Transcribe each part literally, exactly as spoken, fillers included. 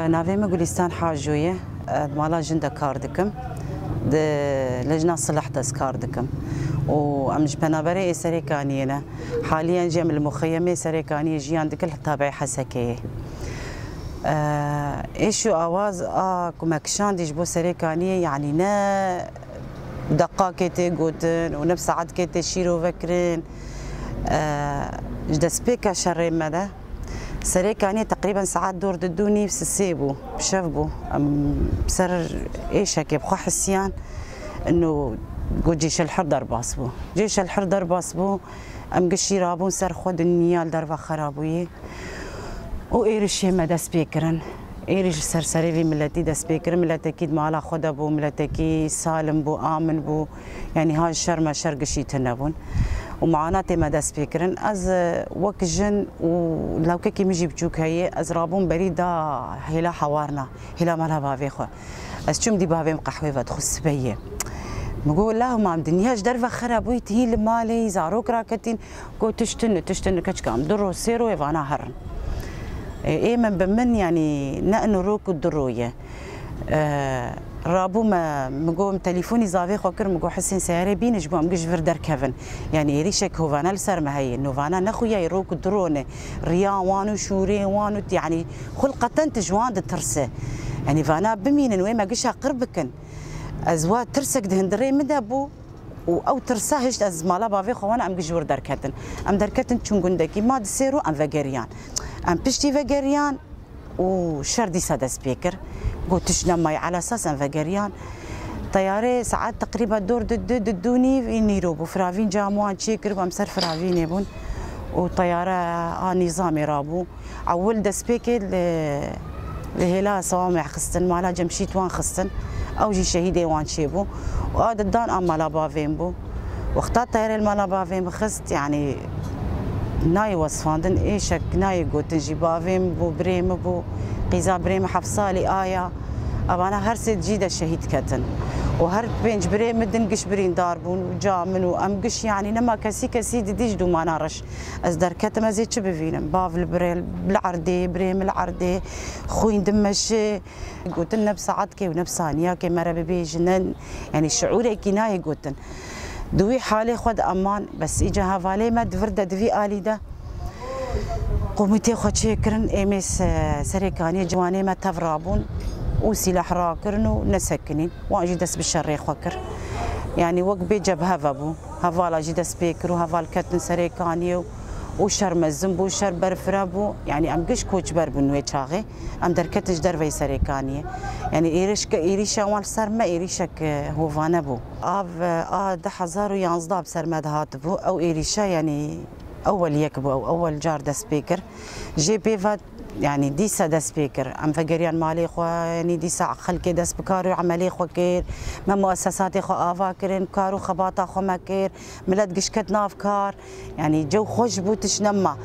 Navê min Gulîstan Haco ye. Ez mala jin de kar dikim. Di Lejna Silih de ez kar dikim. Û em ji penaberê ê Serêkaniyê ne. Haliyen jî em li muxeyemê Serêkaniyê jiyan dikin, li tabeî Hesekeyê. Êş û awaz a ku me kişandî ji bo Serêkaniyê, yanî ne deqakê tê gotin û ne bi saetkê tê şîrove kirin. Ji destpêka şerê me de Serêkaniyê teqrîben saet dor di du nîv sisê bû, bi şev bû. Em ser êşekê bi xwe hisiyan, ino got cêşelhir derbas bû. Cêşelhir derbas bû, em gişî rabûn ser xwe, dinya li derve xera bûyî. Û êrişê me dest pê kirin. Êriş li ser serê vî miletî dest pê kirin. Miletekî di mala xwe de bû, miletekî salim bû, amin bû. Yanî ha ji şer me şer gişî tune bûn. Û muanatê me dest pê kirin. Ez, e, wek jin û lawkekî min jî biçûk heye, ez rabûm berî da hêla hewarna, hêla mala bavê xwe. Ez çûm dî bavê min qehwê vedixwist sibehiyê. Min got, "Lawma, em dinya ji derve xera bûyî, tihî li malê yî, zarok raketîn." Got, "Tişt tune, tişt tune, keçika em du ro, sê ro ê vana herin." E, ê min bi min, yanî ne ino rok û du ro ye. E, rabûme, min got, "Em telîfonî zavê xwe kir, min got, 'Hisên seyarê bîne ji bo em giş vir derkevin.'" Yanî êrîşek hovane li ser me heye. Novana nexuyayî rok û du ro ne. Riya wan û şûrê wan û, yanî xulqeten tu ji wan ditirse. Yanî vana bimînin, wê me gişa qir bikin. Ez wa tirsek di hundirê min de bû û ew tirsa hişt ez mala bavê xwe wana em giş wir derketin. Em derketin çûn gundekî ma di sê ro em vegeriyan. Em piştî vegeriyan û şer dîsa dest pê kir. Got tişt nemayî, ala esas em vegeriyan. Teyarê saet teqrîba dor di du, di du nîv î nîro bû. Firavîn cam wan çê kir, em ser firavînê bûn û teyare a nîzamê rabû. Ewil destpêkê li, li hêla Sewamê xistin, mala Cemşîd wan xistin. Ew jî şehîdê wan çêbû. Û a didan a mala bavê min bû. Wexta teyarê li mala bavê min xist, yanî nayê wesfandin, êşek nayê gotin jî. Bavê min bû, birê min bû, qîza birê min heft salî aya. Evana her sê cî de şehîd ketin. Û her pênc birê min din giş birîndar bûn û ca min û em giş, yanî nema kesî kesî didî ji dûmana reş. Ez derketim, ez ê çi bivînim? Bav li birê, li erdê, birê min li erdê, xwîn dimeşe. Gotin ne bi saetkê û ne bi saniyakê me re bibêjin, ne, yanî şiûrekî nayê gotin. Di wî halê xwe de eman, bes îca hevalê me di vir de, di vî alî de komîtê xwe çêkirin, êmê se-, Serêkaniyê ciwanê me tev rabûn û sîlah rakirin û nesekinîn. Wan jî dest bi şerê xwe kir. Yanî wek bê cebhe vebû. Hevala jî dest pê kir û heval ketin Serêkaniyê û, û şer mezin bû, şer berfireh bû. Yanî em giş koçber bûn wê çaxê. Em derketin ji derveyî Serêkaniyê. Yanî êrişke-, êrîşa wan li ser me êrîşek, e, hovane bû. Av, e, a du hezar û yanzdeh bi ser me dihatibû. Ew êrîşa, yanî ewel yek bû, ew ewel car dest pê kir. Jê pê ve, yanî dîsa dest pê kir. Em vegeriyan malê xwe, yanî dîsa xelkê dest bi kar û emelê xwe kir. Me muessesatê xwe ava kirin, kar û xebata xwe me kir. Milet giş ket nav kar. Yanî cew xweş bû, tişt nema.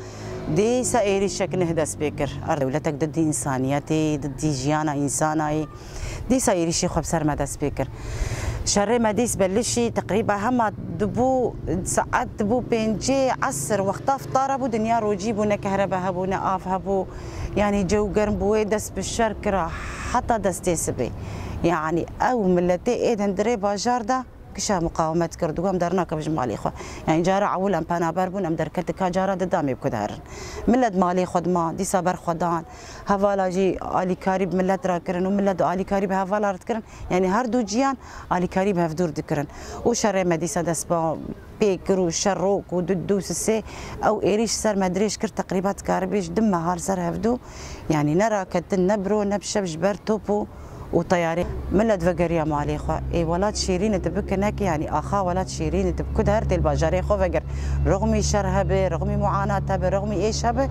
Dîsa êrîşek nuh dest pê kir. Er dewletek didî însaniyetê, didî jiyana însanayê. Dîsa êrîşê xwe bi ser me dest pê kir. Şerê me dîs belişî, teqrîba hema dibû, saet dibû pêncê esir, wexta fitara bû, dinya rocî bû, ne kehrebe hebû, ne av hebû. Yanî cew germ bû, wê dest bi şer kira heta destê sibê. Yanî ew miletê ê di hundirê bajar de gişa muqawemet kir, digot em dernakevin ji malê xwe. Yanî cara ewil em penaber bûn, em derketin, ka cara didamê bi ku derin. Milet malê xwe dima, dîsa ber xwe dan. Hevala jî alîkarî bi milet re kirin û milet alîkarî bi hevala re dikirin. Yanî her du ciyan alîkarî bi hevdû re dikirin. Û şerê me dîsa dest ba pê kir û şer rok û du, du sisê ew êrîş ser me dirêj kir, teqrîba dikaribê ji du meha li ser hevdû. Yanî ne raketin, ne bi ro, ne bi şev ji ber top û, û teyarê. Milet vegeriya malê xwe. Ê welat şêrîn e, tu bike neke, yanî axa welat şêrîn e, tu bi ku de her tê li bajarê xwe veger. Rixmî şer hebe, rixmî muanat hebe, rixmî êş hebe,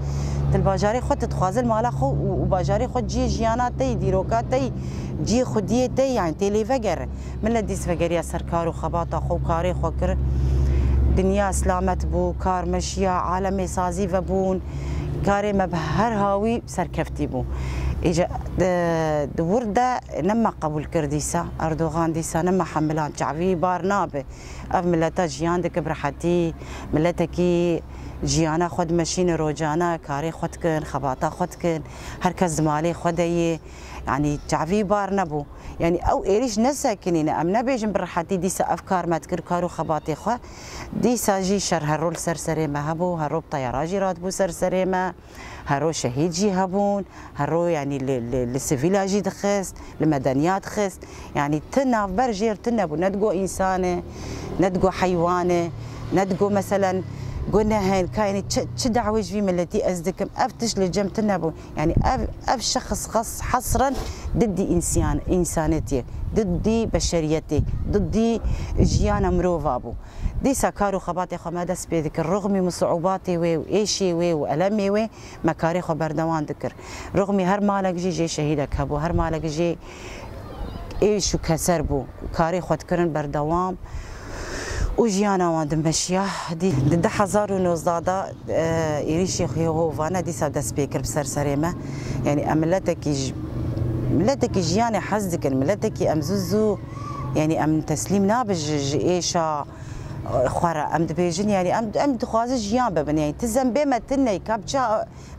tu li bajarê xwe tu dixwaze li mala xwe û, û bajarê xwe cihê jiyana te yî, dîroka te yî, cihê xwediyê te yî, yanî tê lê vegere. Milet dîs vegeriya ser kar û xebata xwe û karê xwe kir. Dinya silamet bû, kar meşiya, alemê sazî vebûn. Karê me bi her hawî serkeftî bû. Îca di, di wir de nema qebûl kir dîsa. Erdogan dîsa nema hemilan, çavî bar nabe. Ev mileta jiyan dike bi rehetî, miletekî Jiyana xwe dimeşînin rojane, karê xwe dikin, xebata xwe dikin. Her kes di malê xwe de yê. Yanî çavî bar nebû. Yanî ew êrîş nesekinîne. Em nebêjin bi rehetî dîsa ev kar me dikir, kar û xebatê xwe. Dîsa jî şer her ro li ser serê me hebû, her ro bi teyara jî radibû ser serê me. Her ro şehîd jî hebûn, her ro yanî li, li, li sivîla jî dixist, li medeniya dixist. Yanî ti navber jêr ti nebû. Ne digo însan e, ne digo heywan e, ne digo meselen guneh e. Ka yanî çi, çi dawê ji vî miletî ez dikim? Ev tişt li cem ti nebû. Yanî ev, ev şexs xas hesren diddî însiyan, însanetiyê, diddî beşeriyetê, diddî jiyana mirova bû. Dîsa kar û xebatê xwe me dest pê dikir. Rixmî misûbatê wê û êşê wê û elemê wê me karê xwe berdewam dikir. Rixmî her malek jî jê şehîdek hebû, her malek jê êş û keser bû. Karê xwe dikirin berdewam û jiyana wan dimeşiya. Dî, di du hezar û nozdeh de, e, êrîşê xwe hovane dîsa dest pê kir bi ser serê me. Yanî em miletekî ji, miletekî jiyanê hez dikin, miletekî em zû zû, yanî em teslîm nabin ji, ji êşa xwe re. Em dibêjin, yanî em, em dixwazin jiyan bibin. Yanî ti zembê me tune ye, ka bi çi,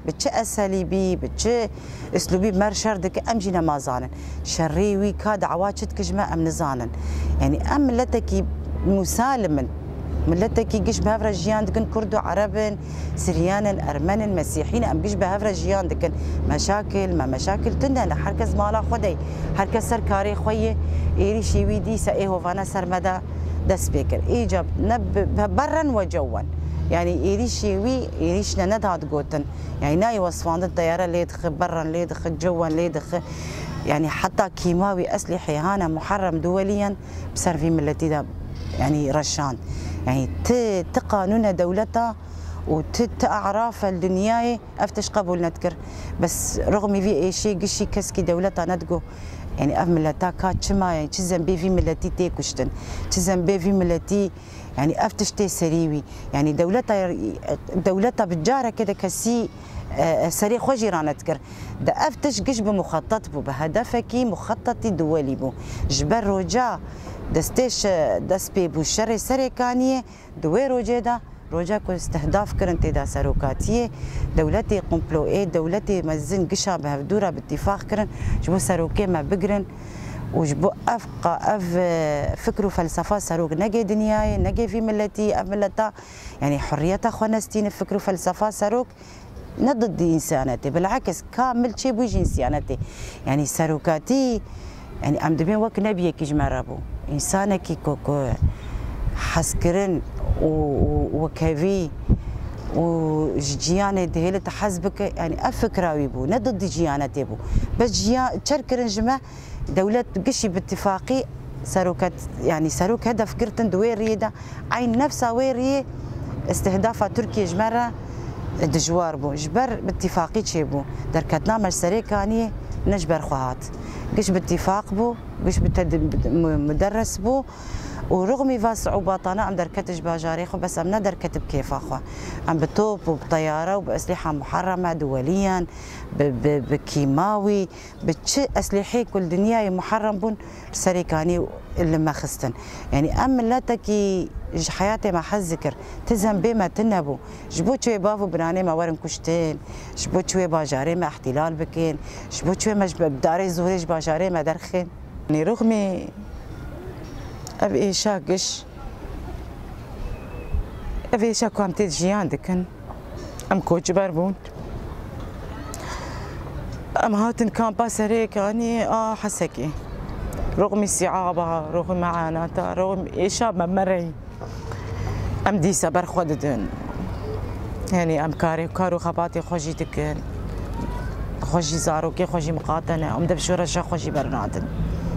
bi çi eselîbî, bi çi uslûbî mer şer dike, em jî nema zanin. Şerê wî ka dawa çi dike ji me, em nizanin. Yanî em miletekî musalim in. Miletekî giş bi hev re jiyan dikin, Kurd û Ereb in, Siryan in, Ermen in, Mesîhî ne, em giş bi hev re jiyan dikin. Meşakil, me meşakil tune ne, her kes mala xwe de ye. Her kes ser karê xwe ye. Êrîşî wî dîsa ê hovane ser me de dest pê kir. Îca ne bi, bi berren we cewen. Yanî êrîşê wî, êrîş ne, nedihat gotin. Yanî nayê wesfandin, teyare lê dixe, berren lê dixe, cewen lê dixe. Yanî heta kîmawî eslîhê hane Muharrem Duweliyen bi ser vî miletî de, yanî reşand. Yanî ti, ti qanûne dewleta û ti, ti e'rafe li dinyayê ev tişt qebûl nedikir. Bes rixmî vî êşê gişî keskî dewleta nedigo. Yanî ev mileta ka çima ye? Çi zembê vî miletî tê kuştin? Çi zembê vî miletî, yanî ev tişt tê serî wî? Yanî dewleta, dewleta bi careke de kesî, e, serê xwe jî ranedikir. De ev tişt giş bi muxetet bû, bi hedefekî muxetetî duwelî bû. Ji ber roja destê şe-, dest pê bû şerê Serêkaniyê, di wê rojê de, roja ku istihdaf kirin tê de serokatiyê, dewletê komplo ê, dewletê mezin gişa bi hevdû re bi tîfaq kirin, ji bo serokê me bigirin û ji bo ev qa-, ev, e, fikr û felsefa serok negê dinyayê, negê vî miletî, ev mileta, yanî hurriyeta xwe nestîne, fikr û felsefa serok, ne diddî însanetê, bilakis kamil çêbû ji însanetê. Yanî serokatî, yanî em dibên wek nebiyekî ji me re bû. Însanekî ku, ku hezkirin û, û wekhevî û ji ciyanê dihêle te hez bike, yanî ev fikra wî bû, ne diddî ciyanetê bû. Bes ciya-, çer kirin ji me, dewlet gişî bi tifaqî seroket, yanî serok hedef girtin di wê riyê de, eyn nefsa wê riyê istihdafa Tirkiyê ji me re dijwar bû. Ji ber bi tifaqî çêbû. Derketina me ji Serêkaniyê ne ji ber xwe hat. Giş bi tifaq bû, giş bi ted-, mu-, muderres bû û rixmî va siûbatana em derketin ji bajarê xwe, bes em ne derketin bi kêfa xwe. Em bi top û bi teyare û bi eslîha muharreme, duweliyen, bi, bi, bi kîmawî, bi çi eslîhê ku li dinyayê muharrem bûn, Serêkanî li me xistin. Yanî em miletekî ji heyatê me hez dikir. Ti zembê me tune bû. Ji bo çi wê bav û biranê me werin kuştin? Ji bo çi wê bajarê me îhtîlal bikin? Ji bo çi wê me ji be-, bi darê zorê ji bajarê me derxin? Yanî rixmî ev êşa giş, ev êşa ku em tê de jiyan dikin. Em koçber bûn. Em hatin kampa Serêkanî a Hesekê. Rixmî sîaba, rixmî meanata, rixmî êşa me merey. Em dîsa ber xwe didin. Yanî em karê, kar û xebatê xwe jî dikin. Xwe jî zarokê xwe jî miqate ne. Em dev şoreşa xwe jî bernadin.